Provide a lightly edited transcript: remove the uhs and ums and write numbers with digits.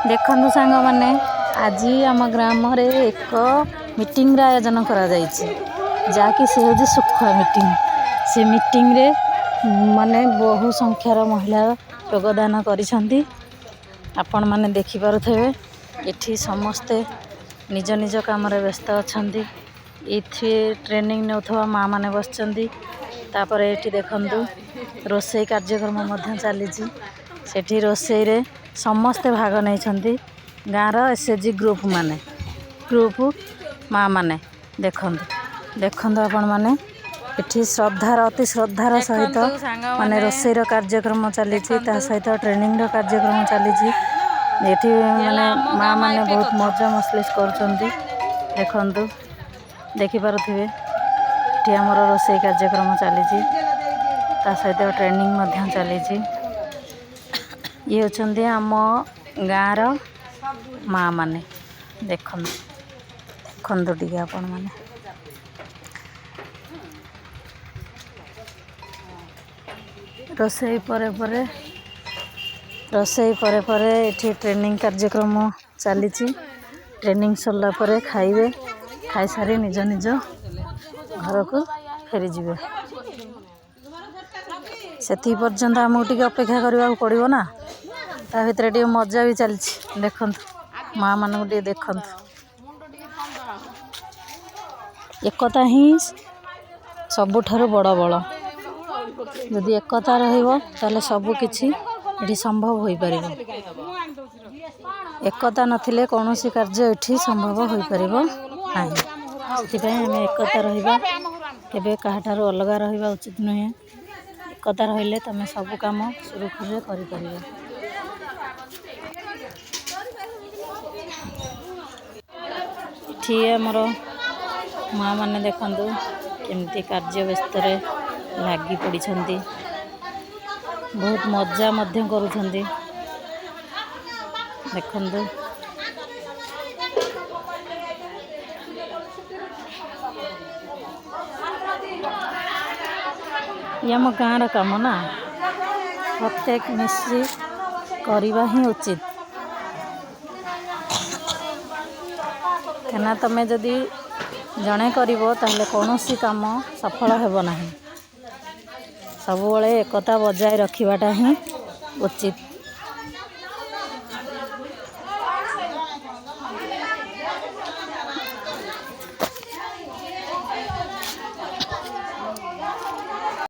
ଦେଖନ୍ତୁ ସାଙ୍ଗମାନେ, ଆଜି ଆମ ଗ୍ରାମରେ ଏକ ମିଟିଂର ଆୟୋଜନ କରାଯାଇଛି, ଯାହାକି ସେ ହେଉଛି ଶୁଖୁଆ ମିଟିଂ। ସେ ମିଟିଂରେ ମାନେ ବହୁ ସଂଖ୍ୟାର ମହିଳା ଯୋଗଦାନ କରିଛନ୍ତି। ଆପଣମାନେ ଦେଖିପାରୁଥିବେ, ଏଠି ସମସ୍ତେ ନିଜ ନିଜ କାମରେ ବ୍ୟସ୍ତ ଅଛନ୍ତି। ଏଇଠି ଟ୍ରେନିଂ ନେଉଥିବା ମାଆ ମାନେ ବସିଛନ୍ତି। ତାପରେ ଏଠି ଦେଖନ୍ତୁ, ରୋଷେଇ କାର୍ଯ୍ୟକ୍ରମ ମଧ୍ୟ ଚାଲିଛି। ସେଠି ରୋଷେଇରେ ସମସ୍ତେ ଭାଗ ନେଇଛନ୍ତି, ଗାଁର ଏସ୍ ଏଚ୍ ଜି ଗ୍ରୁପ୍ ମାନେ, ଗ୍ରୁପ୍ ମା ମାନେ। ଦେଖନ୍ତୁ, ଦେଖନ୍ତୁ ଆପଣମାନେ, ଏଠି ଶ୍ରଦ୍ଧାର, ଅତି ଶ୍ରଦ୍ଧାର ସହିତ ଦେଖନ୍ତୁ ମାନେ ସାଙ୍ଗମାନେ, ରୋଷେଇର କାର୍ଯ୍ୟକ୍ରମ ଚାଲିଛି, ତା ଦେଖନ୍ତୁ। ସହିତ ଟ୍ରେନିଂର କାର୍ଯ୍ୟକ୍ରମ ଚାଲିଛି ଏଠି। ଇଏ ମାନେ ହେଲା ଆମ ମା ଗାଁ ମାନେ ମାଇପେ ବହୁତ କଥା। ମଜା ମସଲିସ୍ କରୁଛନ୍ତି। ଦେଖନ୍ତୁ, ଦେଖିପାରୁଥିବେ, ଏଠି ଆମର ରୋଷେଇ କାର୍ଯ୍ୟକ୍ରମ ଚାଲିଛି, ତା ସହିତ ଟ୍ରେନିଂ ମଧ୍ୟ ଚାଲିଛି। ଇଏ ହେଉଛନ୍ତି ଆମ ଗାଁର ମା ମାନେ। ଦେଖନ୍ତୁ, ଦେଖନ୍ତୁ ଟିକେ ଆପଣମାନେ। ରୋଷେଇ ପରେ ପରେ, ରୋଷେଇ ପରେ ପରେ ଏଠି ଟ୍ରେନିଂ କାର୍ଯ୍ୟକ୍ରମ ଚାଲିଛି। ଟ୍ରେନିଂ ସରିଲା ପରେ ଖାଇବେ, ଖାଇସାରି ନିଜ ନିଜ ଘରକୁ ଫେରିଯିବେ। ସେତିକି ପର୍ଯ୍ୟନ୍ତ ଆମକୁ ଟିକେ ଅପେକ୍ଷା କରିବାକୁ ପଡ଼ିବ ନା, ତା ଭିତରେ ଟିକେ ମଜା ବି ଚାଲିଛି। ଦେଖନ୍ତୁ, ମା ମାନଙ୍କୁ ଟିକେ ଦେଖନ୍ତୁ। ଏକତା ହିଁ ସବୁଠାରୁ ବଡ଼ ବଳ। ଯଦି ଏକତା ରହିବ, ତାହେଲେ ସବୁ କିଛି ଏଠି ସମ୍ଭବ ହୋଇପାରିବ। ଏକତା ନଥିଲେ କୌଣସି କାର୍ଯ୍ୟ ଏଠି ସମ୍ଭବ ହୋଇପାରିବ ନାହିଁ। ସେଥିପାଇଁ ଆମେ ଏକତା ରହିବା, କେବେ କାହାଠାରୁ ଅଲଗା ରହିବା ଉଚିତ ନୁହେଁ। ଏକତା ରହିଲେ ତୁମେ ସବୁ କାମ ସୁରୁଖୁରୁରେ କରିପାରିବ। ଏଠି ଆମର ମା ମାନେ ଦେଖନ୍ତୁ କେମିତି କାର୍ଯ୍ୟ ବ୍ୟସ୍ତରେ ଲାଗି ପଡ଼ିଛନ୍ତି, ବହୁତ ମଜା ମଧ୍ୟ କରୁଛନ୍ତି। ଦେଖନ୍ତୁ, ଇଏ ଆମ ଗାଁର କାମ ନା, ପ୍ରତ୍ୟେକ ମିଶି କରିବା ହିଁ ଉଚିତ। କାହିଁକିନା ତମେ ଯଦି ଜଣେ କରିବ, ତାହେଲେ କୌଣସି କାମ ସଫଳ ହେବ ନାହିଁ। ସବୁବେଳେ ଏକତା ବଜାୟ ରଖିବାଟା ହିଁ ଉଚିତ।